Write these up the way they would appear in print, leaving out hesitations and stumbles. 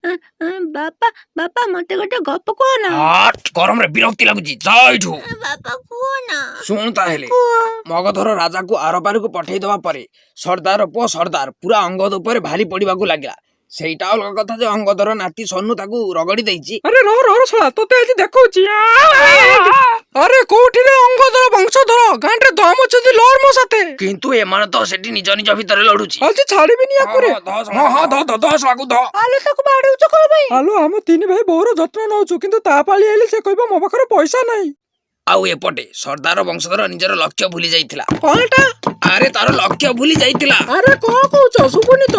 ବାପା, ବାପା, ମତେ ଗୋଟେ ଗପ କୁହ ନା। ହଟ୍, ଗରମରେ ବିରକ୍ତି ଲାଗୁଛି, ଯା ଏଇଠୁ। ବାପା, କୁହ ନା। ଶୁଣୁ ତାହେଲେ। କୁହ। ମଗଧର ରାଜାକୁ ଆରପାରିକୁ ପଠେଇ ଦବା ପରେ ସର୍ଦ୍ଦାର ପୁଅ ସର୍ଦ୍ଦାର ପୁରା ଅଙ୍ଗଦ ଉପରେ ଭାରି ପଡିବାକୁ ଲାଗିଲା। ସେଇଟା ଅଲଗା କଥା ଯେ ଅଙ୍ଗଦର ନାତି ସନୁ ତାକୁ ରଗଡି ଦେଇଛି। ଆରେ ରହ ରହ, ଶଳା, ତୋତେ ଆଜି ଦେଖଉଛି। ଆରେ କୋଉଠି ରେ ଅଙ୍ଗଦର ବଂଶଧର? ଗାଁରେ ଦମ ଅଛନ୍ତି, ଲଢ ମୋ ସାଥେ। କିନ୍ତୁ ଏମାନେ ତ ସେଠି ନିଜ ନିଜ ଭିତରେ ଲଢୁଛି। ଆଜି ଛାଡିବିନି ୟାକୁରେ। ହଁ ହଁ, ଧ ଧ ଧ, ଶଳାକୁ ଧ। ଆଲୋ, ତାକୁ ବାଡଉଛ କଣ ପାଇଁ? ଆଲୋ, ଆମ ତିନି ଭାଇ ବୋଉର ଯତ୍ନ ନଉଛୁ, କିନ୍ତୁ ତା ପାଳି ହେଲେ ସେ କହିବ ମୋ ପାଖରେ ପଇସା ନାହିଁ। ଆଉ ଏପଟେ ସର୍ଦ୍ଦାର ବଂଶଧର ନିଜର ଲକ୍ଷ୍ୟ ଭୁଲି ଯାଇଥିଲା। କଣଟା? ଆରେ, ତାର ଲକ୍ଷ୍ୟ ଭୁଲି ଯାଇଥିଲା। ଆରେ କଣ କହୁଛ, ଶୁଭୁନି ତ।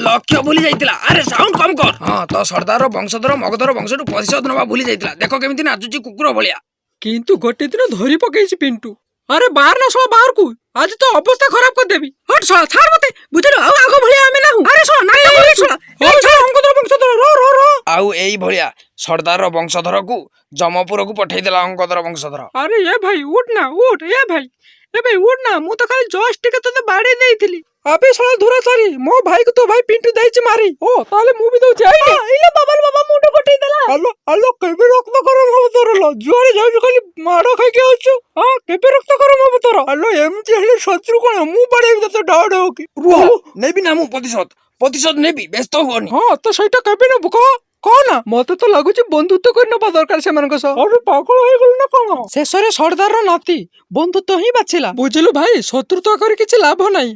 ଲକ୍ଷ୍ୟ ଭୁଲି ଯାଇଥିଲା। ଆରେ ସାଉଣ୍ଡ କମ କର। ହଁ, ତ ସର୍ଦ୍ଦାର ବଂଶଧର ମଗଧର ବଂଶଠୁ ପ୍ରତିଶୋଧ ନବା ଭୁଲି ଯାଇଥିଲା। ଦେଖ କେମିତି ନାଚୁଛି କୁକୁର ଭଳିଆ। କିନ୍ତୁ ଗୋଟେ ଦିନ ଧରି ପକେଇଛି ପିଣ୍ଟୁ। ଆରେ ବାହାର ନା ଶଳା, ବାହାରକୁ, ଆଜି ତ ଅବସ୍ଥା ଖରାପ କରିଦେବି। ହଟ ଶଳା, ଛାଡ ମତେ, ବୁଝିଲୁ? ଆଉ ଆଗ ଭଳିଆ ଆମେ ନାହୁଁ। ଆରେ ଶଳା, ନାଟକ କରୁଛୁ ଶଳା। ଏଇ ଛାଡ ଅଙ୍ଗଦର ବଂଶଧର, ର ର ର। ଆଉ ଏଇ ଭଳିଆ ସର୍ଦ୍ଦାର ବଂଶଧରକୁ ଜମପୁରକୁ ପଠେଇଦେଲା ଅଙ୍ଗଦର ବଂଶଧର। ଆରେ ଏ ଭାଇ, ଉଠ ନା, ଉଠ। ଏ ଭାଇ, ଏ ଭାଇ, ଉଠ ନା। ମୁଁ ତ ଖାଲି ଜଷ୍ଟ ଟିକେ ତୋତେ ବାଡେଇ ଦେଇଥିଲି। ଆବେ ଶଳା ଧୁରାଚାରୀ, ମୋ ଭାଇକୁ ତୋ ଭାଇ ପିଣ୍ଟୁ ଦେଇଛି ମାରି। ଓ, ତାହେଲେ ମୁଁ ବି ଦଉଛି। ଏଇଲୋ ବାବା, ବାବା, ମୁଣ୍ଡ ଫଟେଇ ଦେଲା। ଆଲୋ ଆଲୋ, କେବେ ରକ୍ତ ଗରମ ହବ ତୋର ଲୋ? ଯୁଆଡେ ଯାଉଛୁ ଖାଲି ମାଡ ଖାଇକି ଆଉଛୁ। ହଁ, କେବେ ରକ୍ତ ଗରମ ହବ ତୋର? ଆଲୋ, ଏମିତି ହେଲେ ଶତ୍ରୁ କଣ, ମୁଁ ବାଡେଇବି ତୋତେ ଡାଉ ଡାଉ କି। ରୁହ, ନେବି ନା ମୁଁ ପ୍ରତିଶୋଧ, ପ୍ରତିଶୋଧ ନେବି, ବ୍ୟସ୍ତ ହୁଅନି। ହଁ, ତ ସେଇଟା କେବେ ନେବୁ କହ, କହ ନା। ମତେ ତ ଲାଗୁଛି ବନ୍ଧୁତ୍ୱ କରି ନବା ଦରକାର ସେମାନଙ୍କ ସହ। ଆରେ ପାଗଳ ହେଇଗଲୁ ନା କଣ? ଶେଷରେ ସର୍ଦ୍ଦାରର ନାତି ବନ୍ଧୁତ୍ୱ ହିଁ ବାଛିଲା। ବୁଝିଲୁ ଭାଇ, ଶତ୍ରୁତା କରି କିଛି ଲାଭ ନାହିଁ।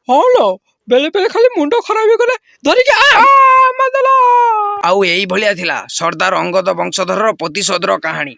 ହଁ ଲୋ, ବେଳେ ବେଳେ ଖାଲି ମୁଣ୍ଡ ଖରାପ ହେଇଗଲେ ଧରିକି ଆ ମାରିଦେଲା। ଆଉ ଏଇ ଭଳିଆ ଥିଲା ସର୍ଦ୍ଦାର ଅଙ୍ଗଦ ବଂଶଧରର ପ୍ରତିଶୋଧର କାହାଣୀ।